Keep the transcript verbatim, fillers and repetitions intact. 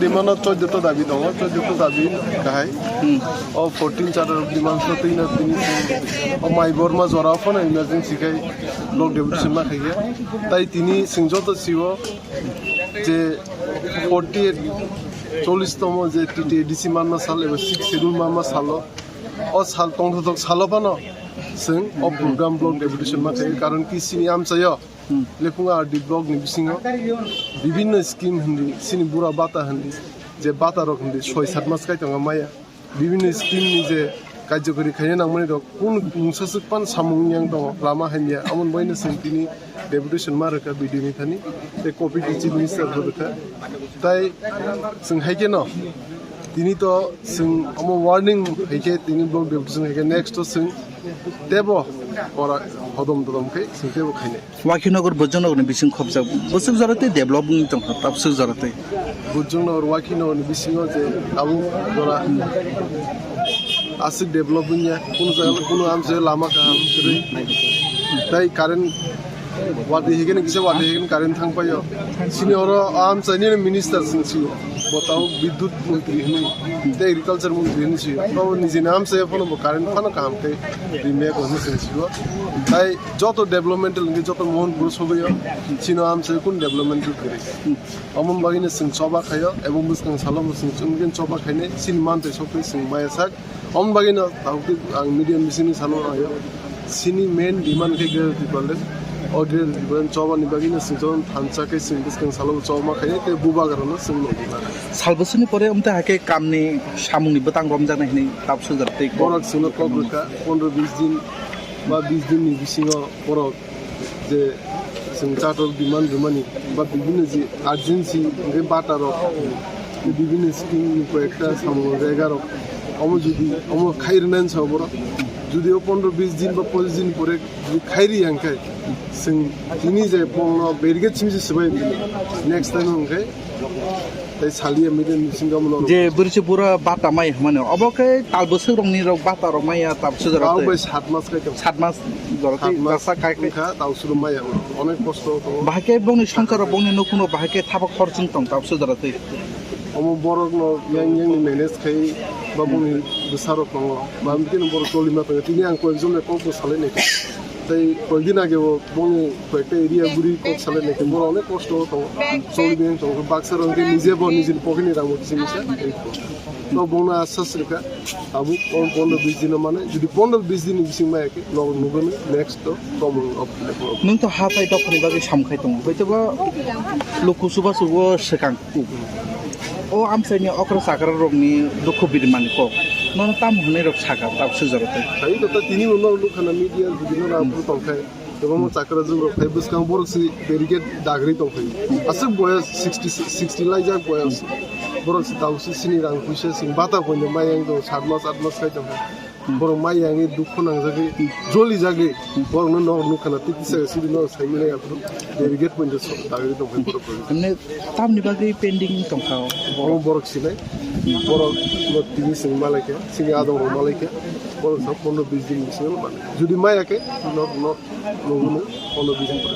Mano choddo to dabi tongo, choddo to dabi kahai. Hmm. O fourteen char demand so twi na tini o Mai Borma jora phano emergency khai block deputation ma khai ya. Tai tini sing joto siwo je forty eight, chollish tomo je T T A D C manma sal eba six schedule manma salo. O sal tongthothok salo phano sing o program block deputation ma khai karon ki sini amchayo. Hmm. Lephungo R D block ni bisingo bibinno scheme hindi, sini bura bata hindi, je bata rok hindi soi sat mas kai tongo maya. Bibinno scheme ni je kajokori khaina nangmani rok kun mungsa suk pan samung yang tongo, lama hamya. Amon baino sing tini deputation ma rwkha B D O ni thani, tei copy to chief minister bo rwkha. Tai sing hai khe no, tini to sing omo warning hai khe tini block deputation hai khe next to sing tebo ora hodom dodom khe sing tebo khainai. Wakhinagar Bojongnagar ni bising khobjak bwswk jora tei develop wngwi tongkha, tabswk jora tei. Bojongnagar Wakhinagar ni bisingo je tabuk jora aswk develop wngya, kunu jaga kunu amse lama kaham kwrwi. Tai current wadi higini kisa wadi higini current thang paio. Sini oro amchaini minister sing sio. Bo tabuk bidyut montri hini, tei agriculture montri hini sio. Bo nijini amse phano bo current phano kaham khe rimya ko hini sing sio. Tai joto developmental hwnkhe joto Mohanpur sobaio, chino amchai kun developmental kwrwi. Omo bagwino chwng choba khaio, ebo bwskang salo bo chwng chwngkhe choba khainai, chini mantwi sokhe chwng maya sak. Omo bagwino tabuk ang media bisingni salo ayo, chini main demand khe Greater Tipraland. O Greater Tipraland chobani bagwino chwng joto thansa khe chwng bwskang salo choba khainai, tei bubagrano chwng nukna. Sal bwswkni pore omtwi hakhe kamni samungni bwtang romjaknai hwnwi tabswk jora tei borok chwngno kok rwkha, pondro bis din ba bis din ni bisingo borok je chwng chatok demand rwmani ba bibinno je urgency hwnkhe bata rok, bibinno scheme ni koyekta samung rega rok, omo jodi omo khai rwnani sa borok, jodi o pondro bis din ba pochis din pore jodi khai ri ya hwnkhe chwng tini je bongno barricade simi se swbai next time hwnkhe. Tei saliya media ni bisingo omo norok. Je bwrwi se bura bata mai hwnmani, obo khe tal bwswk rokni rok bata rok maya tabswk jora tei. Bai sat mas kai tong. Sat mas jora tei. Sat mas kasa kai kai. Wngkha tabswk maya, onek kosto tongo. Bahai khe bongni songsar rok, bongni nukhung rok bahai khe thapa khorchwng tong tabswk jora tei. Omo borok no yang yang ni manage khai ba bongni bwsa rok tongo. Ba bini borok choli ma tongo. Tini ang koyekjon le kok bo salai nai. Tei koyekdin age bo bongni koyekta area guri kok salai nai khe borok onek kosto o tongo. Choli bini tongo baksa rok khe nije bo nijini pocket ni rang bo kisi misa. To bongno asas rwkha. Tabuk o pondro bis dino mane jodi pondro bis din ni bising maya khe nogo nugwi next to tomung of the. Nwng to ha pai dophani bagwi samkhai tongo. Hoito ba luku chubachu o swkang. O amchaini okra chakra rokni dukhu birimani kok. Nono tamo hwnwi rok saka, tabswk jora tei. Hai to ta tini bo no nukha na media video no aphuru tongkhai. Kwbangma chakra jwk rok khai bwskang borok si barricade dagri tongkhai. Aswk boyas sixty, sixty laijak boyas. Borok si tabuk si sini rang puisa sing bata poino mai yang tong sat mas, at mas khai tongkhai. Borok mai yang dukhu nangjagwi, joli jagwi. Borok no nok nukha na titi saka sidi no sai mile aphuru. Barricade poino dagri tongkhai borok rok. Tamni bagwi pending tongkha o borok? Omo borok sinai. Borok no tini sing malaikha, sini adong rok malaikha. Borok sa pondro bis din bisingo mane. Jodi maya khe, no, no, no, no, pondro bis din pore.